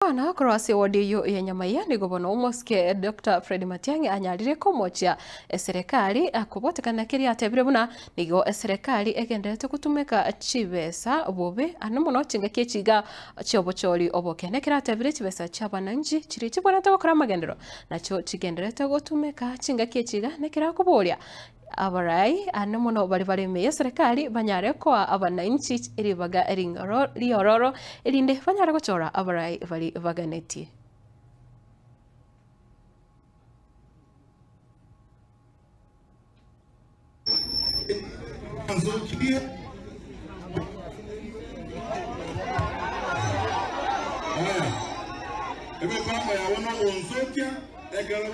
Abana korwa ase ewodi eyio ya Nyamaiya nigo bono omosike Doctor Fred Matiang'i anyarire komochia eserekari kobwatekana keria atebire buna nigo eserekari egendererete gotumeka chibesa bobe ane mono chingaki echi iga chiobochori oboke. Nekero atebire chibesa chiabananchi chiria chibwenerete gokora amagenderero nachio chigendererete gotumeka chingaki echi iga nekero akoboria Abarai ane mono baria bare ime y'eserekari banyare koa abananchi ribaga riororo, erinde banyare gochora abarai baria baganetie. Emepango yabo nogonsokia ekero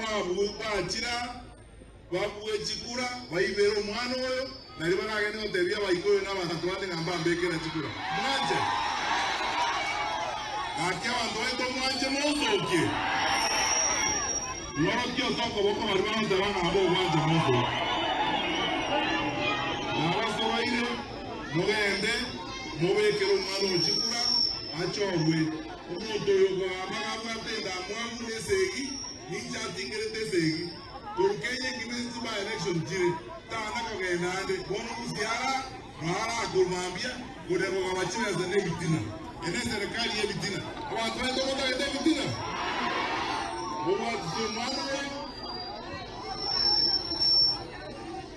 bachira Babue chikura, baibere omwana oyo, nario baragende gotebia Abaikoyo na abanto bande ng'a mbambekera chikura. Mwanche? Gaki abanto baito mwanche mosokie. Ng'orokie ase okoboko baria bagoteba ng'a mbogwancha mosokie. Nabasoroire, mogende, mobekere omwana oyo chikura, achorwe. Omonto oyo okogamba gabwate endamwamu na esegi, Ninche atingerete esegi korwa Kenya ekimo ase chiba election chire tana kogenda ande bono gosiara noara akorwa mambia koria kogaba chibesa ne ebitina. Ene eserekari ye ebitina. Abanto baito motagete ebitina? Mobwatisie omwana oyo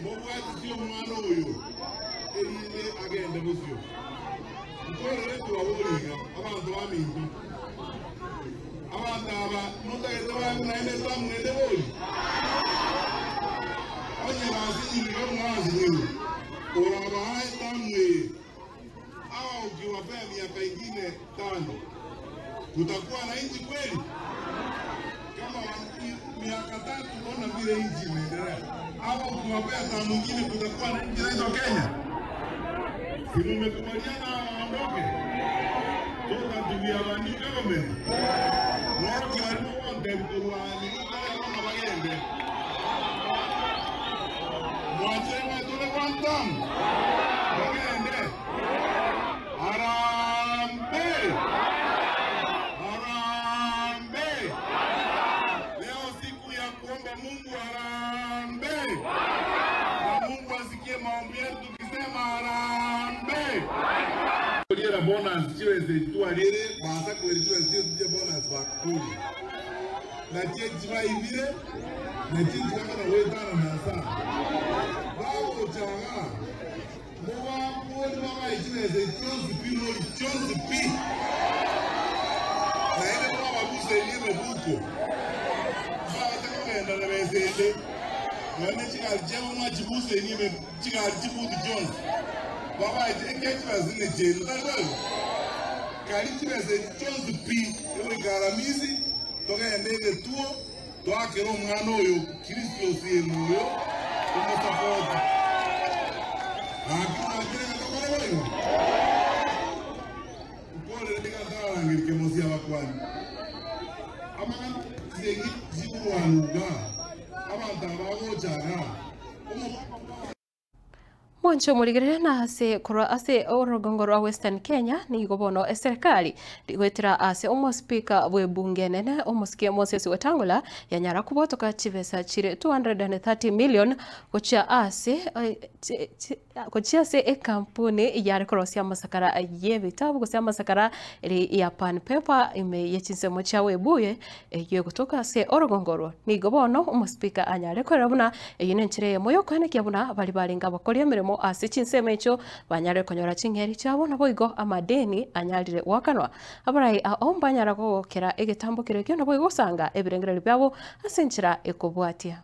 mobwatisie omwana oyo erinde agende bosio. Nkorere twaboria iga abanto baminto. Abanto aba motagete babe naende tamwete bori? Onye basinyirwe mwasinyirwe, orabae tamu eye. Hawa ukiwapea miaka ingine tano, kutakuwa na nchi kweli? Kama miaka tatu ona vile nchi imeendelea. Hawa ukiwapea tamu ingine, kutakuwa na nchi inaitwa Kenya? Si mumekubaliana waondoke? So that we have a new government. Mworoki barimo bonte korwa nigo bono bagende. Mwachire mwetore one term. Bagende. Harambee! Harambee! Leo siku ya kuomba Mungu harambee. Na Mungu asikie maombi yetu tukisema harambee. Riera bonus chibesa echi twariere baasa kweri chibesa chietu chia bonus bakuri nachio echi baibire nachio echi bakona goetana na asara bagochaga mobakori babae chibesa echi chionsi pi lori chionsi pi naende mwababuserie emebuko mbabase kogenda na besa ende nonya ne chigari chiabo mwachibuserie ime chigari chibuti chionsi Babae ekiagera chibesa nechiaino, tari boigo? Karia chibesa echi chionsi pi, egoika Aramisi, togende egetuo, toakere omwana oyo Kristo osiemo oyo, tomosapoti. Gaki mwanchire ng'a tokore boigo? Nkorere tiga ntararangeria kemosi abakuani. Amang'ana chisegi chikorwanwa igaa, abanto aba bagocha igaa, omobaka bwabo. Mwanche omorigereria na ase korwa ase orogongo rwa Western Kenya nigo bono eserekari rigoetera ase omospeaker bw'ebunge enene omosike Moses Wetangula yanyara kobotoka chibesa chire 230 million gochia ase gochia ase ekampuni yare korosia amasakara y'ebitabu gose amasakara eri ya Pan Paper ime ye chinsemo chia Webuye Eyio egotoka ase orogongo orwo. Nigo bono omosipika anyare korera buna eyio nenchera eyemo y'okoenekia buna baria barenge abakori emeremo ase chinsemo echio banyarire konyora ching'eri chiabo naboigo amadeni anyarire goakanwa. Abarai ao mbanyara gogokera egetambo keria ekio naboigo gosanga ebirengererio biabo ase enchera ekobwatia.